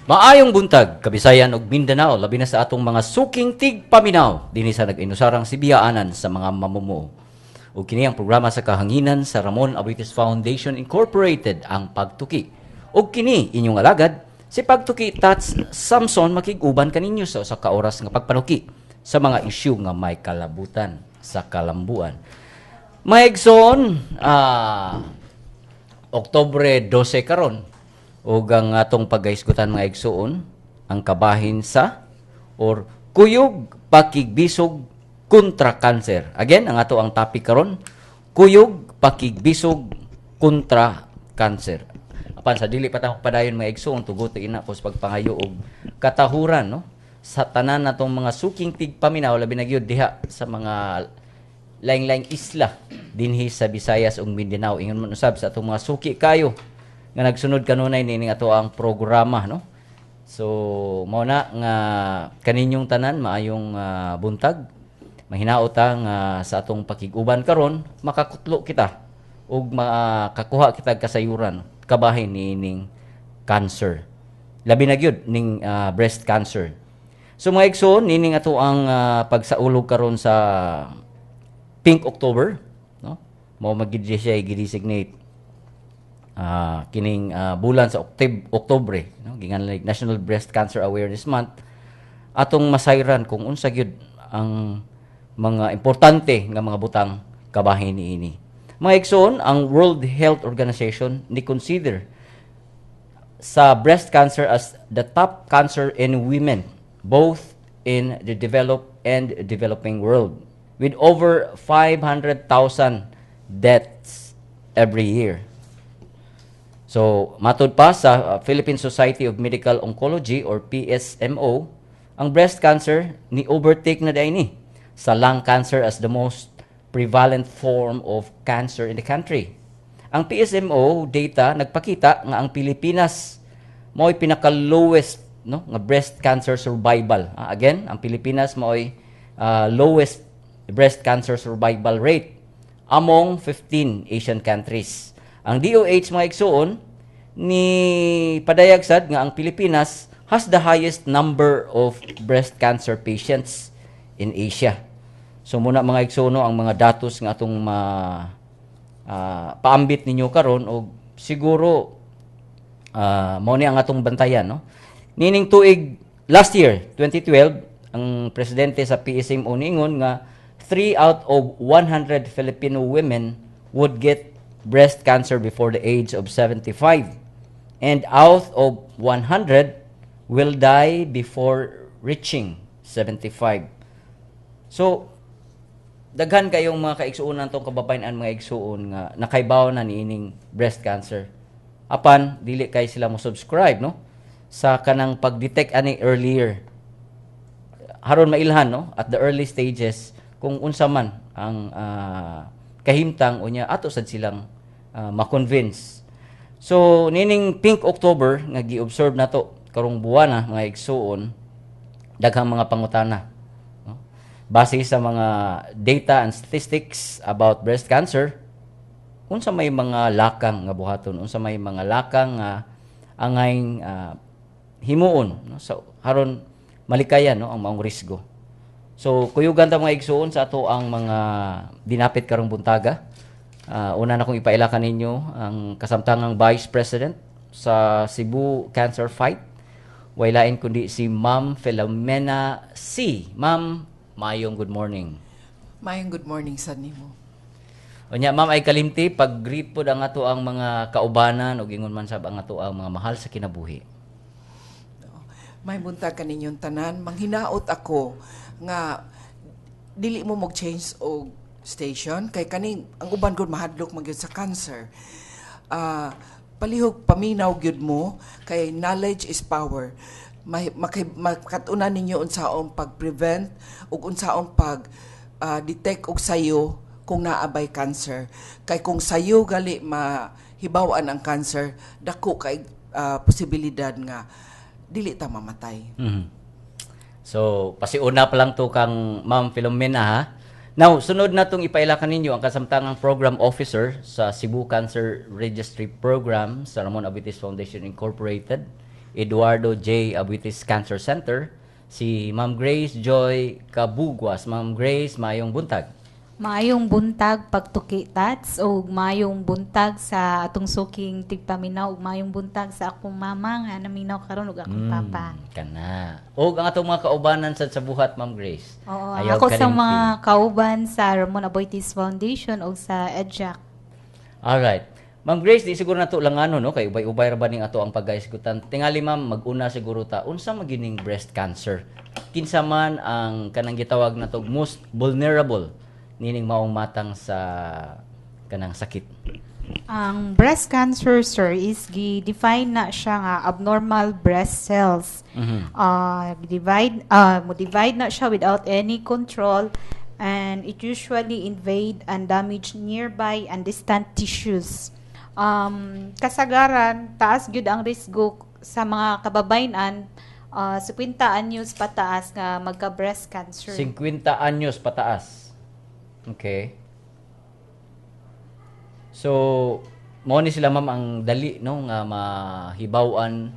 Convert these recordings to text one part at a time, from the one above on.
Maayong buntag, Kabisayan ug Mindanao, labi na sa atong mga suking tigpaminaw dinhi sa nag-inusarang sibiyaanan sa mga mamumuo. Ug kini ang programa sa kahanginan sa Ramon Aboitiz Foundation Incorporated, ang Pagtuki. Ug kini inyong alagad, si Pagtuki Tats Samson, makig-uban kaninyo sa usa ka oras nga pagpanuki sa mga isyu nga may kalabutan sa kalambuan. Mga igsoon, Oktubre 12 karon ug ang atong pagkahisgutan, mga igsoon, ang kabahin sa or kuyog pakigbisog kontra kanser. Again, ang ato ang topic karon, kuyog pakigbisog kontra kanser. Apan sa dili pa ta padayon, mga igsoon, tugot ina ko sa pagpangayo og katahuran, no, sa tanan natong mga suking tigpaminaw, labi na gyud diha sa mga laing-laing isla dinhi sa Visayas ug Mindanao. Ingon man usab sa atong mga suki kayo nga nagsunod kanunay nining ato ang programa, no. So mao na nga kaninyong tanan, maayong buntag. Mahinaot ta nga sa atong pakig-uban karon makakutlo kita ug makakuha kita og kasayuran kabahin niining cancer, labi na gyud ning breast cancer. So mga igsoon, nining ato ang pagsaulog karon sa Pink October, no, mao magid siya gi-designate kining bulan sa Oktubre, no, ginganlan National Breast Cancer Awareness Month. Atong masayran kung unsa gyud ang mga importante nga mga butang kabahin niini. Mga igsoon, ang World Health Organization ni consider sa breast cancer as the top cancer in women, both in the developed and developing world, with over 500,000 deaths every year. So, matud pa sa Philippine Society of Medical Oncology or PSMO, ang breast cancer ni overtake na diay ni sa lung cancer as the most prevalent form of cancer in the country. Ang PSMO data nagpakita nga ang Pilipinas mao'y pinaka-lowest, no, nga breast cancer survival. Again, ang Pilipinas mao'y lowest breast cancer survival rate among 15 Asian countries. Ang DOH, mga igsuon, ni padayag sad nga ang Pilipinas has the highest number of breast cancer patients in Asia. So muna, mga igsuon, no, ang mga datos nga atong ma paambit ninyo karon og siguro mao ni ang atong bantayan, no. Nining tuig last year, 2012, ang presidente sa PSMO niingon nga 3 out of 100 Filipino women would get breast cancer before the age of 75 and out of 100 will die before reaching 75. So daghan kayong mga kaigsuonan tong kababayen-an, mga igsuon, nga nakaibaw na niining breast cancer. Apan dili kay sila mo subscribe, no, sa kanang pag-detect ani earlier. Haron mailhan, no, at the early stages kung unsa man ang kahimtang unya ato sad silang ma-convince. So nining Pink October nga gi-observe nato karong buwana, mga igsuon, daghang mga pangutana, no? Base sa mga data and statistics about breast cancer, unsa may mga lakang nga buhaton, unsa may mga lakang nga angay himuon, no, so haron malikayan, no, ang maong risgo? So kuyugan ta, mga igsuon, sa ato ang mga dinapit karong buntaga. Una na kong ipaila kaninyo ang kasamtangang Vice President sa Cebu Cancer Fight. Way lain kundi si Ma'am Filomena C. Ma'am, maayong good morning. Maayong good morning sa nimo. Unya, ma'am, ay kalimti pag-greet pod ang ato ang mga kaubanan ug ingon man sab ang ato ang mga mahal sa kinabuhi. May buntag kaninyong tanan. Manghinaot ako nga dili mo mag-change og station kay kaning ang uban gud mahadlok man gyud sa cancer. Palihog paminaw gyud mo kay knowledge is power. May makatunan ninyo unsaon pag-prevent ug unsaon pag detect og sayo kung naa bay cancer. Kay kung sayo gali mahibaw-an ang cancer, dako kay posibilidad nga dili ta mamatay. So, pasiuna pa lang to kang Ma'am Filomena ha. Now, sunod na tong ipaila kaninyo ang kasamtangang program officer sa Cebu Cancer Registry Program sa Ramon Aboitiz Foundation Incorporated. Eduardo J. Aboitiz Cancer Center, si Ma'am Grace Joy Cabugwas. Ma'am Grace, maayong buntag. Maayong buntag, Pagtuki Tats, o maayong buntag sa atong suking tigpaminaw ug maayong buntag sa akong mama nga naminaw karon ug akong papa. Kana. Og ang atong mga kaubanan sad sa buhat, Ma'am Grace. Oo, Ayaw ako sa kalimti. Mga kauban sa Ramon Aboitiz Foundation ug sa EDJAC. Alright. Ma'am Grace, di siguro nato lang ano, no, kay ubay-ubay ra ba ning ato ang pagkaisgutan. Tingali, ma'am, mag-una siguro ta, unsa magining breast cancer? Kinsa man ang kanang gitawag nato most vulnerable nining maong matang sa kanang sakit? Ang breast cancer, sir, is gi-define na siya nga abnormal breast cells. Divide mo divide na siya without any control and it usually invade and damage nearby and distant tissues. Kasagaran taas gyud ang risgo sa mga kababayen-an, 50 anyos pataas nga magka breast cancer. 50 anyos pataas. Okay. So, mao ni sila, ma'am, ang dali, no, nga mahibaw-an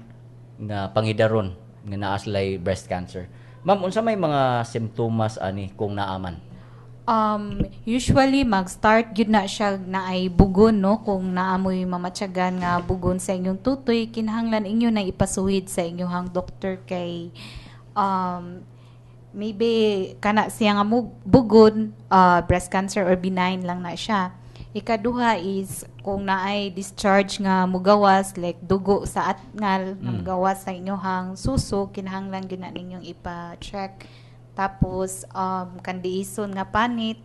nga pangidaron nga naa sila'y breast cancer. Ma'am, unsa may mga simptomas ani kung naa man? Usually mag-start gyud na siya na ay bugon, no? Kung naamoy mamatyagan nga bugon sa inyong tutoy, kinahanglan inyo na ipasuhid sa inyong doktor kay maybe kana siya nga bugon, breast cancer or benign lang na siya. Ikaduha is kung naay discharge nga mugawas, like dugo sa atngal nga mugawas sa inyong suso, kinahanglan gyud na ninyong ipa-check. Tapos kandiison nga panit,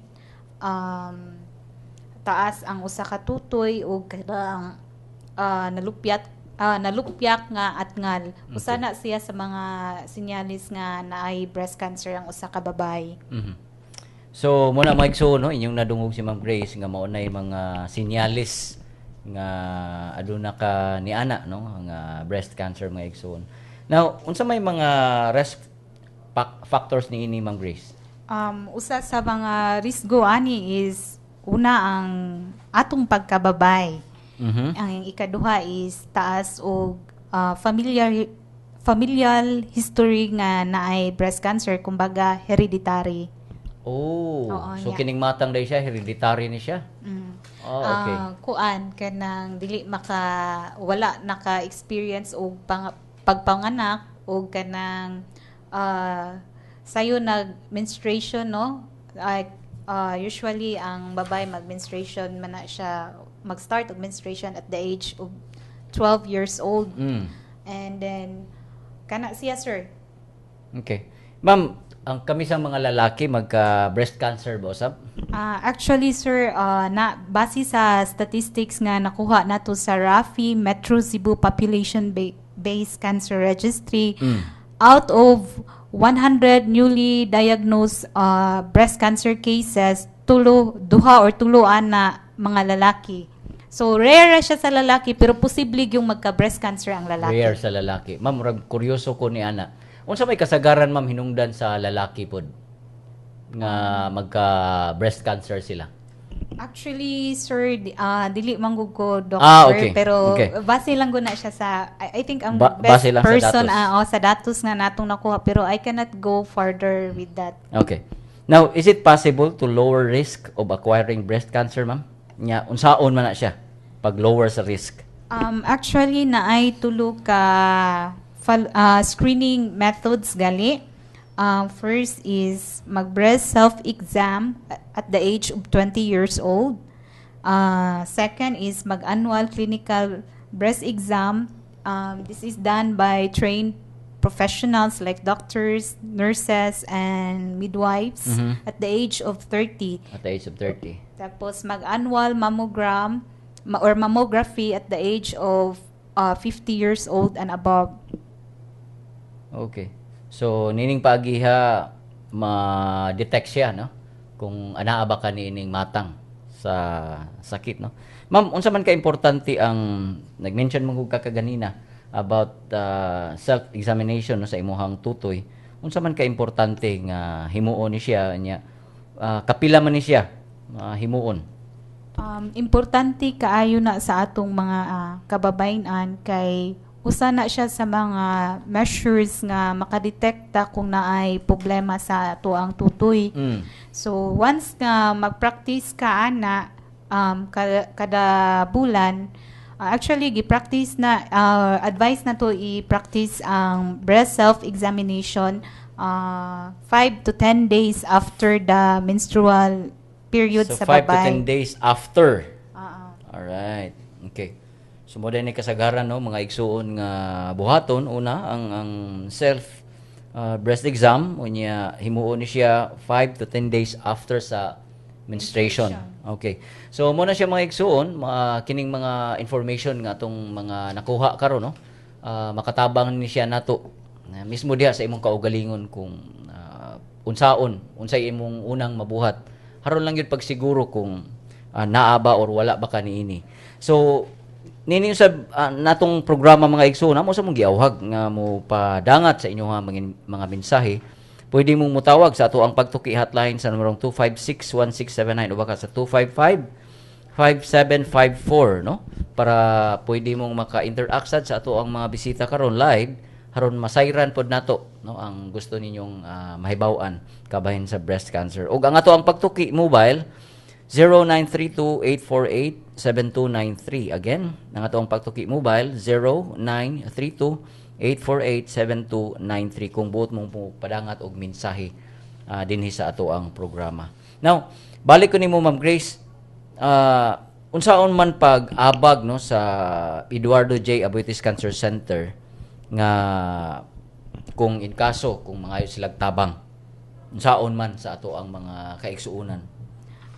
taas ang usa ka tutoy ug kanang nalupyak nga atngal. Usa na siya sa mga sinyalis nga naay breast cancer ang usa ka babae. So, muna, mga igsoon, no, inyong nadungog si Ma'am Grace nga mao nay mga sinyalis nga aduna ka ni ana, no, nga breast cancer, mga igsoon. Now, unsa may mga risk factors ni ini, Ma'am Grace? Usa sa mga risgo ani is una, ang atong pagkababay. Ang ikaduha is taas og familial history nga naay breast cancer, kumbaga hereditary. Oh, Oo, so nya. Kining matang day siya, hereditary ni siya. Oh, okay. Kuan kanang dili maka wala naka-experience og pagpanganak og kanang sayo nag menstruation, no? Like usually ang babae mag menstruation man na siya, mag-start og menstruation at the age of 12 years old. And then kana siya, sir. Okay. Ma'am, ang kami sa mga lalaki, magka breast cancer ba usab? Actually, sir, na base sa statistics nga nakuha nato sa RAFI Metro Cebu Population Based Cancer Registry, out of 100 newly diagnosed breast cancer cases, tulo, duha or tulo ana mga lalaki. So rare ra siya sa lalaki, pero posible yung magka breast cancer ang lalaki. Rare sa lalaki. Ma'am, murag kuryoso ko ni ana. Unsa may kasagaran, ma'am, hinungdan sa lalaki pod nga magka breast cancer sila? Actually, sir, dili man gud ko doctor, pero base lang gud na siya sa I think ang best Base lang sa person datos. Oh, sa datos nga natong nakuha, pero I cannot go further with that. Okay. Now, is it possible to lower risk of acquiring breast cancer, ma'am? Nya, unsaon man na siya pag lower sa risk? Actually, naay tulo ka screening methods gali. First is mag-breast self-exam at the age of 20 years old. Second is mag-annual clinical breast exam. This is done by trained professionals like doctors, nurses, and midwives at the age of 30. At the age of 30. Tapos mag-annual mammogram or mammography at the age of 50 years old and above. Okay. So, nining paagiha ma-detect siya, no? Kung anaa ba ka niining matang sa sakit, no? Ma'am, unsa man ka importante ang nag-mention mo ka kaganina about self-examination, no, sa imuhang tutoy. Unsa man ka importante nga himuon ni siya nya, kapila man ni siya himuon? Importante kaayo na sa atong mga kababayen-an kay Usa na siya sa mga measures nga makadetekta kung naay problema sa atuang tutoy. So once nga mag-practice ka ana kada bulan, actually gi-practice na, advice na to i-practice ang breast self-examination 5 to 10 days after the menstrual period So sa 5 to babae. 10 days after. Ah. Alright. Okay. So mo ni kasagaran, no, mga igsuon, nga buhaton una ang self breast exam, unya himuon ni siya 5 to 10 days after sa menstruation. Okay. So mo na siya, mga igsuon, mga kining mga information nga atong mga nakuha karon, no. Makatabang ni siya nato na mismo diha sa imong kaugalingon kung unsaon, unsay imong unang mabuhat. Haron lang yun pagsiguro kung naa ba or wala ba ka niini. So nini sa natong programa, mga igsoon, amo sa mong giawhag nga mo padangat sa inyong mga mensahe. Pwede mong mutawag sa ato ang Pagtuki hotline sa numerong 256-1679 o baka sa 255-5754, no, para pwede mong maka-interact sad sa ato ang mga bisita karon live, haron masayran pod nato, no, ang gusto ninyong mahibaw-an kabahin sa breast cancer. Ug ang ato ang Pagtuki mobile, 0932-848-7293. Again, ang ato ang Pagtuki mobile, 0932-848-7293, kung buot mong padangat og mensahe dinhi sa ato ang programa. Now, balik ko nimo, Ma'am Grace, unsaon man pag-abag, no, sa Eduardo J. Aboitiz Cancer Center nga kung in kaso kung mangayo silag tabang, unsaon man sa ato ang mga kaigsuonan?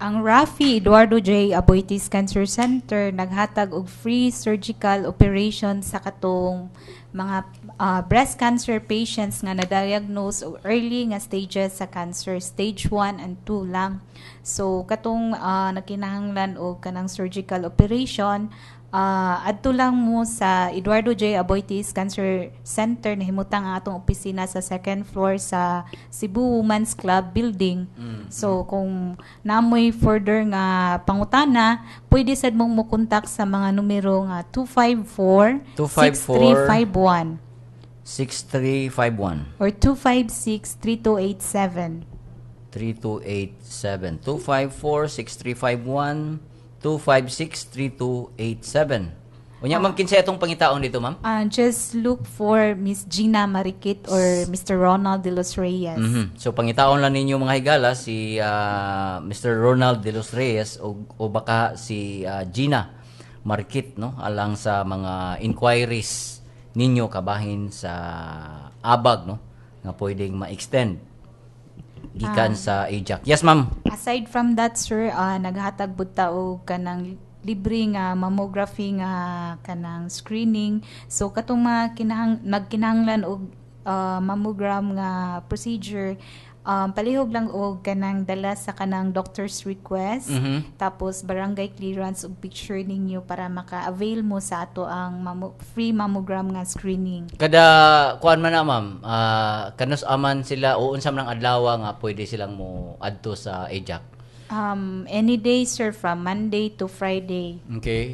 Ang Rafi Eduardo J. Aboitiz Cancer Center naghatag og free surgical operation sa katong mga breast cancer patients nga na-diagnose og early nga stages sa cancer, stage 1 and 2 lang. So katong nagkinahanglan og kanang surgical operation, adto lang mo sa Eduardo J. Aboitiz Cancer Center. Nahimutang ang atong opisina sa second floor sa Cebu Women's Club building. So kung namoy further nga pangutana, pwede sad mong mo-contact sa mga numero nga 254 254 6351 6351 or 256 3287. 3287. 254-6351, 256-3287. Unya, ma'am, kinsa itong pangitaon dito, ma'am? Just look for Miss Gina Marikit or Mr. Ronald De Los Reyes. So pangitaon lang ninyo, mga higala, si Mr. Ronald De Los Reyes o baka si Gina Marikit, no, alang sa mga inquiries ninyo kabahin sa abag, no, nga pwedeng ma-extend gikan sa AJAC. Yes, ma'am. Aside from that, sir, naghatag pud ta og kanang libre nga mammography nga kanang screening. So katong mga nagkinahanglan og mammogram nga procedure, palihog lang og kanang dala sa kanang doctor's request. Tapos barangay clearance ug picture ninyo para maka-avail mo sa ato ang free mammogram nga screening. Kada kuan man na, ma'am, kanus aman sila o unsa man ang adlaw nga pwede silang mo adto sa AJAC? Any day, sir, from Monday to Friday.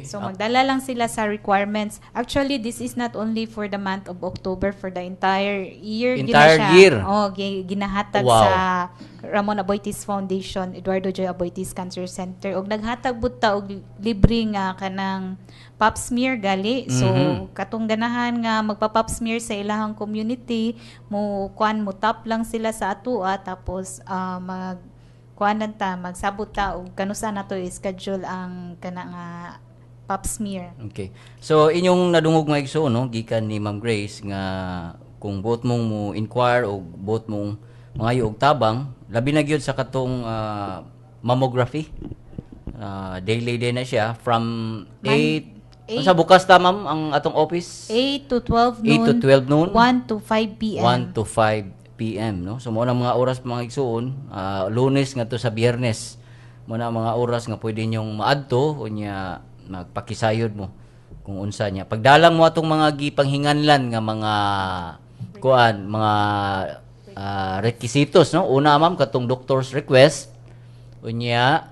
So magdala lang sila sa requirements. Actually, this is not only for the month of October, for the entire year. Gina Entire siya. Year? Oh, ginahatag sa Ramon Aboitiz Foundation, Eduardo J. Aboitiz Cancer Center. Og naghatag pud ta og libre nga kanang pap smear gali. So katong ganahan nga magpa-pap smear sa ilahang community, mo kuan, mo tap lang sila sa atua, tapos mag kuan lang ta, magsabot ta og kanusa nato i-schedule ang kana nga pap smear. Okay. So inyong nadungog, mga igsoon, no, gikan ni Ma'am Grace nga kung buot mong mo inquire o buot mong mangayo og tabang, labi na gyud sa katong mammography. Daily day na siya from 8 Unsa bukas ta, ma'am, ang atong office? 8 to 12 noon. 8 to 12 noon. 1 to 5 p.m. 1 to 5 p.m., no. So mo na mga oras, mga igsuon, Lunes ngadto sa Biyernes. Mo na ang mga oras nga pwede ninyong maadto, unya magpakisayod mo kung unsa niya. Pagdalang mo atong mga gipanghinganlan nga mga kuan, mga requisitos, no. Una, ma'am, katong doctor's request, unya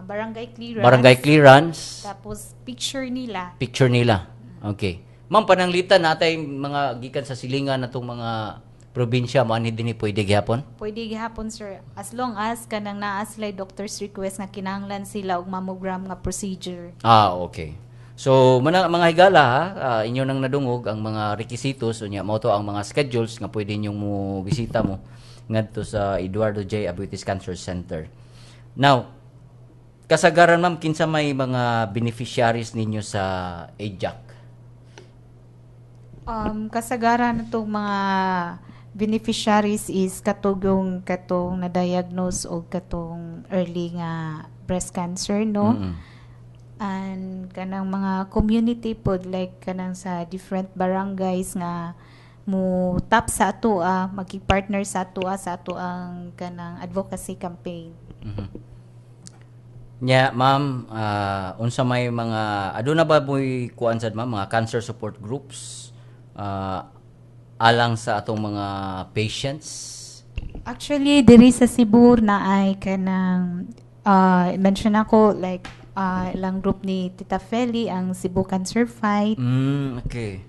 Barangay clearance. Barangay clearance, Tapos picture nila. Picture nila. Okay. Ma'am, pananglitan natay mga gikan sa silingan natong mga probinsya moanhi dinhi, pwede gihapon? Pwede gihapon, sir, as long as kanang naa sila doctor's request nga kinahanglan sila og mammogram nga procedure. Ah, okay. So, mga higala ha, inyo nang nadungog ang mga requisitos unya mao to ang mga schedules nga pwede ninyong mo bisita mo ngadto sa Eduardo J. Aboitiz Cancer Center. Now, kasagaran, ma'am, kinsa may mga beneficiaries ninyo sa AJAC? Kasagaran natong mga beneficiaries is katong katong na-diagnose og katong early nga breast cancer, no? And kanang mga community pod, like kanang sa different barangays nga mo tap sa ato, magki-partner sa ato ang kanang advocacy campaign. Nya, ma'am, unsa may mga aduna ba mo'y kuan sad, ma'am, mga cancer support groups alang sa atong mga patients? Actually, diri sa Cebu na ay kanang mention ako like ilang group ni Tita Feli, ang Cebu Cancer Fight. Okay.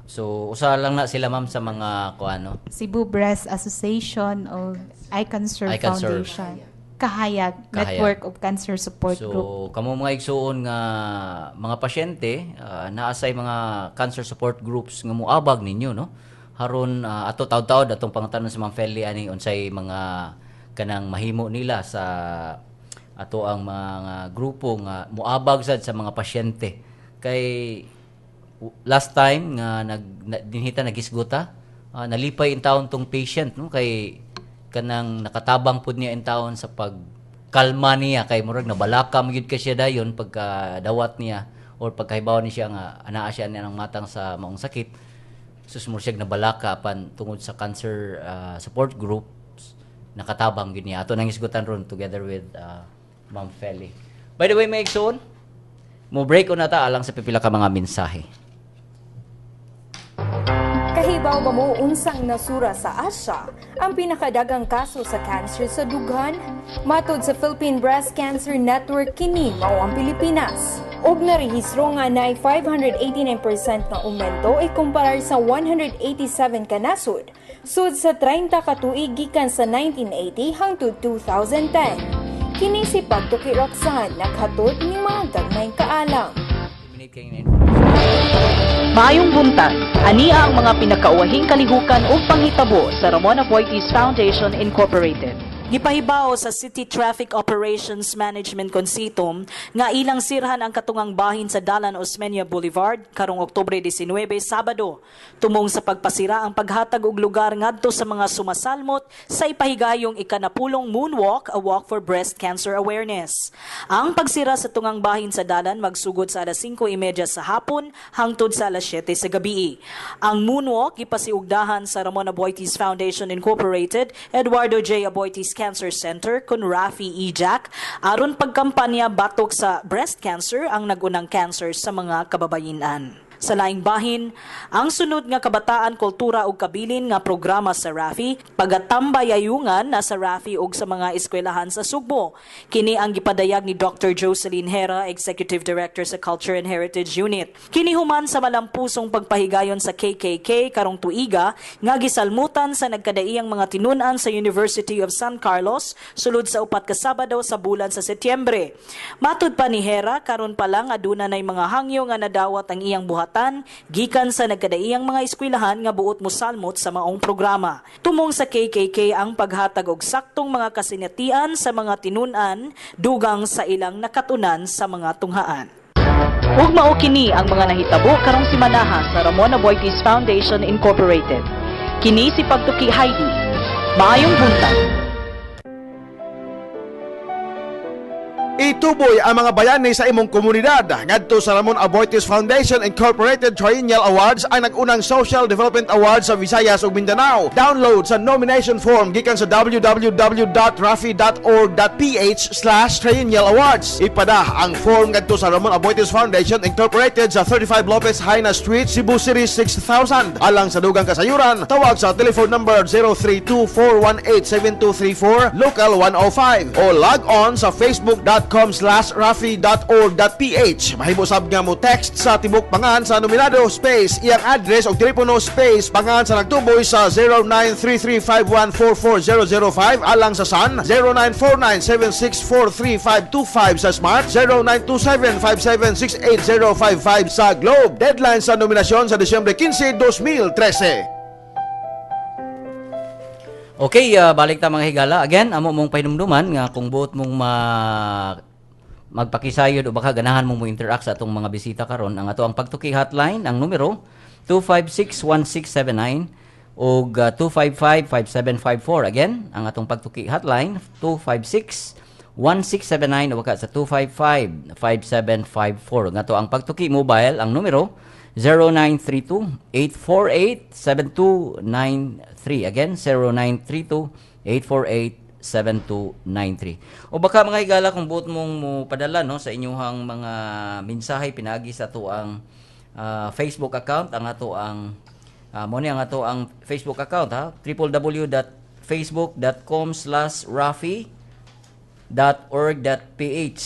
So, usa lang na sila, ma'am, sa mga kuano. Cebu Breast Association o iCancer iCancer. Foundation. Kahayag, Kahayag. Network of Cancer Support So, Group. Kamo mga igsuon nga mga pasyente, naa say mga cancer support groups nga moabag ninyo, no? Haron ato taud-taud atong pangutanon sa Ma'am Feli ani unsay mga kanang mahimo nila sa ato ang mga grupo nga moabag sad sa mga pasyente. Kay last time nga nag na, dinhita nagisgota, nalipay in taon tong patient, no, kay kanang nakatabang pud niya in taon sa pagkalma niya kay murag nabalaka man gyud kay siya dayon pagka dawat niya or pagkahibaw ni siya nga anaa siya niya ng matang sa maong sakit. Sus, murag siya nabalaka apan tungod sa cancer support groups, nakatabang gyud niya. Ato nang hisgutan ron together with Ma'am Feli. By the way, may igsoon, mo break na ta alang sa pipila ka mga mensahe. Kahibaw ba mo unsang nasura sa Asia ang pinakadagang kaso sa cancer sa dughan? Matod sa Philippine Breast Cancer Network, kini mao ang Pilipinas. Ug narehistro nga naay 589% nga aumento ikumparar sa 187 ka nasod sud sa 30 ka tuig gikan sa 1980 hangtod 2010. Kini si Pagtuki Roxanne, naghatod ning mga gagmayng kaalam. Minute kay na information. Maayong buntag. Ania ang mga pinakauwahing kalihukan ug panghitabo sa Ramon Aboitiz Foundation Incorporated. Gipahibaw sa City Traffic Operations Management Consitom nga ilang sirhan ang katungang bahin sa Dalan Osmeña Boulevard karong Oktubre 19, Sabado. Tumong sa pagpasira ang paghatag og lugar ngadto sa mga sumasalmot sa ipahigayong ikanapulong Moonwalk, a walk for breast cancer awareness. Ang pagsira sa tungang bahin sa dalan magsugod sa alas 5:30 sa hapon hangtod sa alas 7 sa gabi. Ang Moonwalk gipasiugdahan sa Ramon Aboitiz Foundation Incorporated, Eduardo J. Aboitiz Cancer Center kun Rafi Ejak aron pagkampanya batok sa breast cancer, ang nagunang cancer sa mga kababayenan. Sa laing bahin, ang sunod nga kabataan, kultura ug kabilin nga programa sa Rafi, pagatambayayungan na sa Rafi ug sa mga eskwelahan sa Sugbo. Kini ang gipadayag ni Dr. Jocelyn Hera, Executive Director sa Culture and Heritage Unit. Kini human sa malampusong pagpahigayon sa KKK karong tuiga nga gisalmutan sa nagkadaiyang mga tinun-an sa University of San Carlos sulod sa 4 ka Sabado sa bulan sa Setyembre. Matud pa ni Hera, karon pa lang aduna nay mga hangyo nga nadawat ang iyang buhatan gikan sa nagkadaiyang mga eskwelahan nga buot mosalmot sa maong programa. Tumong sa KKK ang paghatag og saktong mga kasinatian sa mga tinun-an dugang sa ilang nakatunan sa mga tunghaan. Ug mao kini ang mga nahitabo karong simanaha sa Ramon Aboitiz Foundation Incorporated. Kini si Pagtuki Heidi. Maayong buntag. Ituboy ang mga bayani sa imong komunidad ngadto sa Ramon Aboitiz Foundation Incorporated Triennial Awards, ang nag-unang Social Development Awards sa Visayas ug Mindanao. Download sa nomination form gikan sa www.rafi.org.ph/triennialawards. Ipada ang form ngadto sa Ramon Aboitiz Foundation Incorporated sa 35 Lopez Jaena Street, Cebu City 6000. Alang sa dugang kasayuran, tawag sa telephone number 0324187234 local 105 o log on sa facebook.com facebook.com/rafi.org.ph. Mahimo sab nga mo text sa tibok pangan sa nominado space iyang address o telepono space pangan sa nagtuboy sa 0933-5144005 alang sa Sun, 0949-7643525 sa Smart, 0927-5768055 sa Globe. Deadline sa nominasyon sa Disyembre 15, 2013. Okay, balik ta, mga higala. Again, amo mong pahinumduman nga kung buot mong magpakisayod o baka ganahan mong mo interact sa atong mga bisita karon, ang ato ang Pagtuki hotline, ang numero 256-1679 ug 255-5754. Again, ang atong Pagtuki hotline, 256-1679 o baka sa 255-5754. Ang ato ang Pagtuki mobile, ang numero 0932-848-7293. Again, 0932-848-7293. O baka, mga higala, kung buot mong mo padala, no, sa inyong mga mensahe pinaagi sa ato ang Facebook account, ang ato ang mo ni ang ato ang Facebook account ha, www.facebook.com/rafi.org.ph.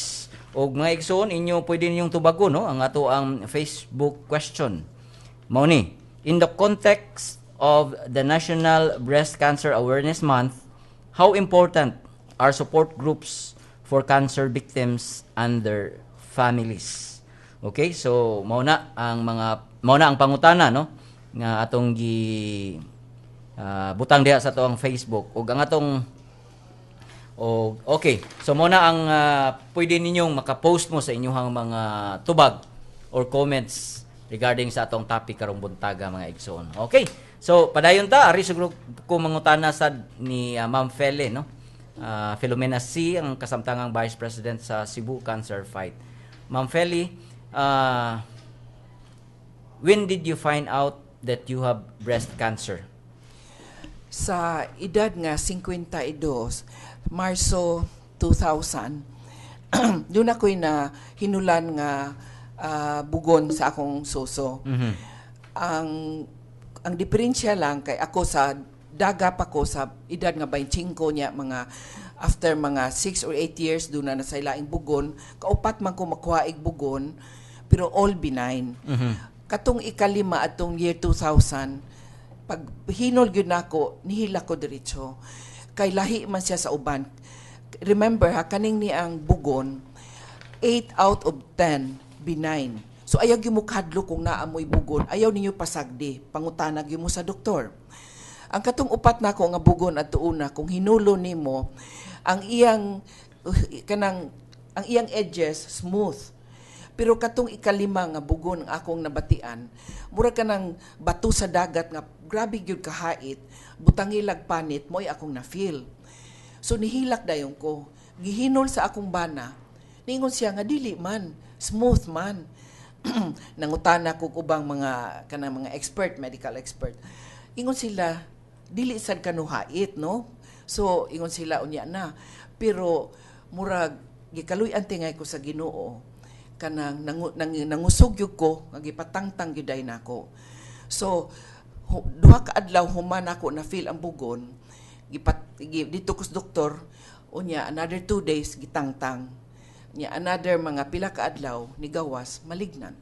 Og mga igsoon, inyo pwede ninyong tubagon, no, ang ato ang Facebook question. Mao ni, in the context of the National Breast Cancer Awareness Month, how important are support groups for cancer victims and their families? Okay, so mao na ang pangutana, no, nga atong gi butang diha sa atoang Facebook ug ang atong o okay. So mao na ang pwede ninyong maka-post mo sa inyong mga tubag or comments regarding sa atong topic karong buntaga, mga igsoon. Okay. So padayon ta, ari siguro ko mangutana sad ni Ma'am Fele, no. Filomena C, ang kasamtangang Vice President sa Cebu Cancer Fight. Ma'am Feli, when did you find out that you have breast cancer? Sa edad nga 52, Marso 2000, doon ako'y na hinulan nga bugon sa akong suso. Ang diferensya lang kay ako sa daga pa ko sa edad nga 25 niya, mga after mga 6 or 8 years doon na nasa laing bugon, kaupat man ko makuha ig bugon, pero all benign. Katong ikalima atong year 2000, pag hinol gyud nako, nihila ko diretso kay lahi man siya sa uban. Remember ha, kaning ni ang bugon, 8 out of 10 benign. So ayaw gyud mo kadlo kung naa mo'y bugon, ayaw ninyo pasagdi, pangutana gyud mo sa doktor. Ang katong upat nako nga bugon adto una, kung hinulo nimo ang iyang kanang ang iyang edges, smooth. Pero katong ikalima nga bugon ang akong nabatian, mura ka ng bato sa dagat nga grabe gyud kahait, butangilag panit mo'y akong na-feel. So nihilak dayon ko. Gihinol sa akong bana. Ningon siya nga dili man, smooth man. Nangutana ko ubang mga kanang mga expert, medical expert. Ingon sila, dili sad kanuhait, no? So ingon sila unya na. Pero murag gikaluy-an tingay ko sa Ginoo, kanang nangusog gyud ko nga gipatangtang gyud ay nako. So duha ka adlaw human ako na feel ang bugon, dito ko sa doktor, unya another 2 days gitangtang. Nya another mga pila ka adlaw ni gawas, malignant.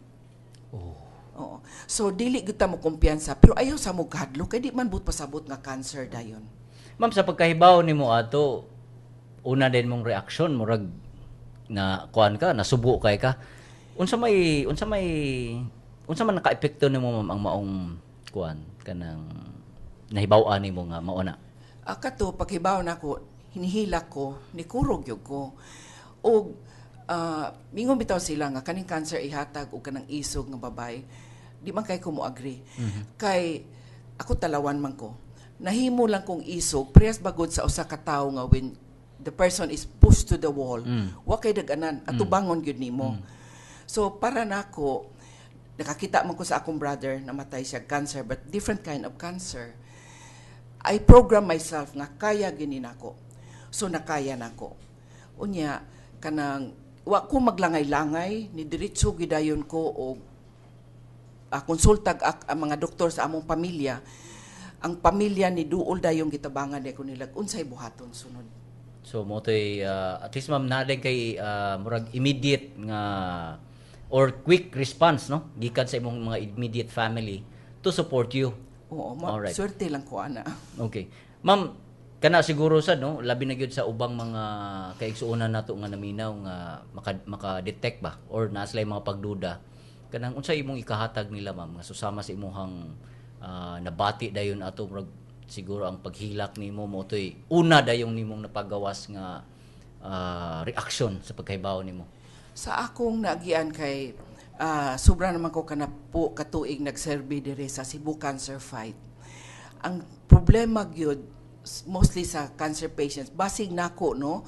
Oo. So dili gyud ta mo kumpiyansa, pero ayaw sa mo kahadlok kay di man but pasabot nga cancer dayon. Ma'am, sa pagkahibaw nimo ato, una din mong reaksyon, murag na kuan ka, nasubo kay ka. Unsa man naka-epekto nimo, ma'am, ang maong kuan kanang nahibaw-an nimo nga mao na? Ah, kato paghibaw nako, hinihilak ko, nikurog gyud ko. Og mingon bitaw sila nga kaning cancer ihatag og kanang isog nga babay. Di man kay ko mo agree. Kay ako talawan man ko. Nahimo lang kong isog prehas bagod sa usa ka tawo nga when the person is pushed to the wall, wa kay daganan, atubangon gyud nimo. So para nako, nakakita man ko sa akong brother, namatay siya cancer, but different kind of cancer. I program myself nga kaya gini nako. So nakaya nako. Unya kanang wa ko maglangay-langay, ni diretso gidayon ko og konsultag ang mga doktor sa among pamilya. Ang pamilya ni duol dayong gitabangan ko nila unsay buhaton sunod. So mao to'y at least, ma'am, naa kay murag immediate nga or quick response, no, gikan sa imong mga immediate family to support you. Oo, ma- swerte lang ko ana. Okay. Ma'am, kana siguro sa, no, labi na gyud sa ubang mga kaigsuonan nato nga naminaw nga maka-detect ba or naa sila mga pagduda, kanang unsa imong ikahatag nila, ma'am, nga susama sa imuhang nabati dayon ato, murag siguro ang paghilak nimo mao to'y una dayong nimong napagawas nga reaction sa pagkahibaw nimo? Sa akong naagian kay sobra naman ko kanapo katuig nagserbi dire sa Cebu Cancer Fight. Ang problema gyud mostly sa cancer patients, basig nako, no,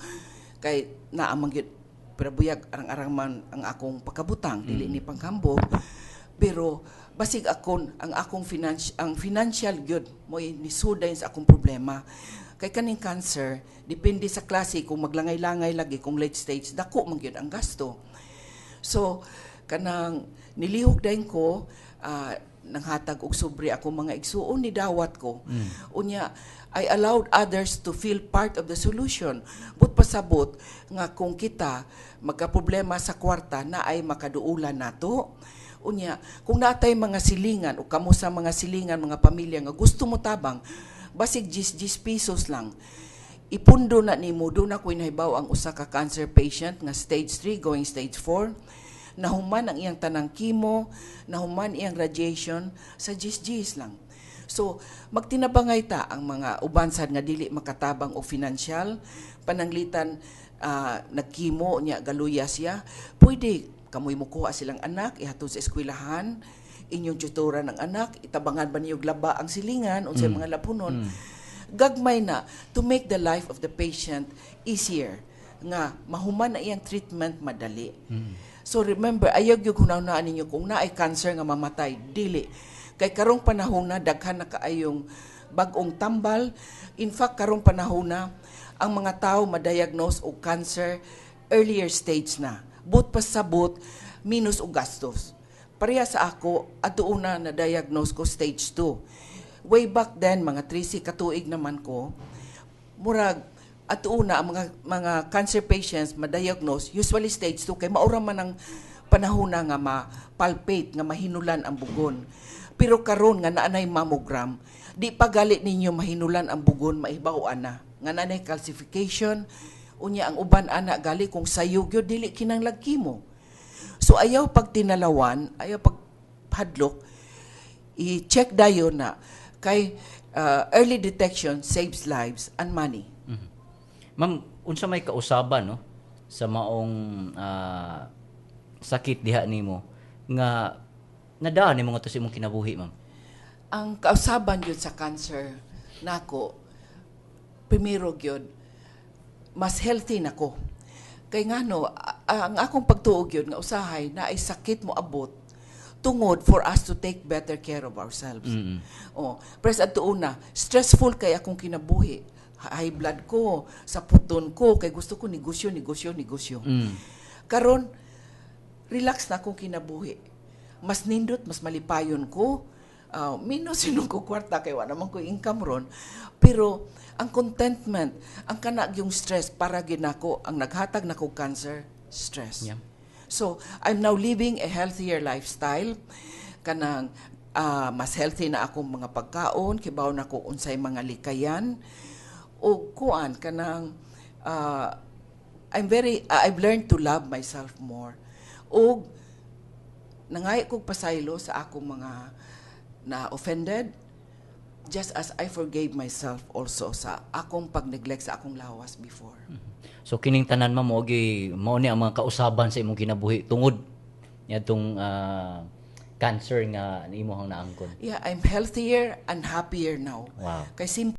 kay naa man gyud, pero buyag arang-arang man ang akong pagkabutang, dili ni pangkambog, pero basig akon ang akong ang financial gyud mo nisuday sa akong problema, kay kaning cancer, depende sa klase. Kung maglangay-langay lagi, kung late stage, dako man gyud ang gasto. So kanang nilihok dayon ko, nanghatag og sobre ako mga igsuon, ni dawat ko. Unya I allowed others to feel part of the solution. But pasabot nga kung kita magka problema sa kwarta na ay makaduulan nato. Unya kung natay mga silingan o kamo sa mga silingan, mga pamilya nga gusto mo tabang, basig 10 10 pesos lang ipundo na nimo. Duna ko nahibaw ang usa ka cancer patient nga stage 3 going stage 4, nahuman ang iyang tanang chemo, nahuman iyang radiation sa 10 lang. So magtinabangay ta ang mga uban sad nga dili makatabang og financial, pananglitan nagkimo niya, galuya siya, pwede kamoy mukuha silang anak, ihatod sa eskwelahan, inyong tutoran ang anak, itabangan ba niyo laba ang silingan, unsay mga lapunon. Gagmay na to make the life of the patient easier nga mahuman na iyang treatment madali. So remember, ayaw gyud hunahunaan ninyo kung naay cancer nga mamatay, dili. Kay karong panahon na daghan na kaayong bag-ong tambal. In fact, karong panahon na ang mga tao ma-diagnose og cancer earlier stage na. But pasabot minus og gastos. Pareha sa ako, adto una na diagnose ko stage 2. Way back then, mga 13 katuig naman ko, murag at una ang mga cancer patients ma-diagnose usually stage 2 kay maura man ang panahon na nga ma-palpate, nga mahinulan ang bugon. Pero karon nga naanay mammogram, di pa gali ninyo mahinulan ang bugon, maibaw na nga naanay calcification. Unya ang uban ana gali kung sayo gyud, dili kinahanglag chemo. So ayaw pagtinalawan, ayaw paghadlok, i-check dayon na kay early detection saves lives and money. Ma'am, unsa may kausaban, no, sa maong sakit diha nimo nga nadaan nimo ngadto sa imong kinabuhi, ma'am? Ang kausaban yun sa cancer nako, primero gyud, mas healthy nako. Kay ngano, ang akong pagtuo gyud nga usahay na ay sakit mo abot tungod for us to take better care of ourselves. Oh, pres adto una, stressful kay akong kinabuhi. High blood ko, sa puton ko, kay gusto ko negosyo, negosyo, negosyo. Karon relax na akong kinabuhi. Mas nindot, mas malipayon ko. Minus sinon ko kwarta kay wala man ko income ron. Pero ang contentment, ang kana yung stress para ginako ang naghatag nako cancer, stress. So, I'm now living a healthier lifestyle. Kanang mas healthy na akong mga pagkaon, kibaw na ko unsay mga likayan. O kuan kanang I've learned to love myself more. Og nangayo kog pasaylo sa akong mga na offended, just as I forgave myself also sa akong pag-neglect sa akong lawas before. So kining tanan, ma'am, mo gi mao ni ang mga kausaban sa imong kinabuhi tungod niadtong cancer nga imong naangkon. Yeah, I'm healthier and happier now. Kay simple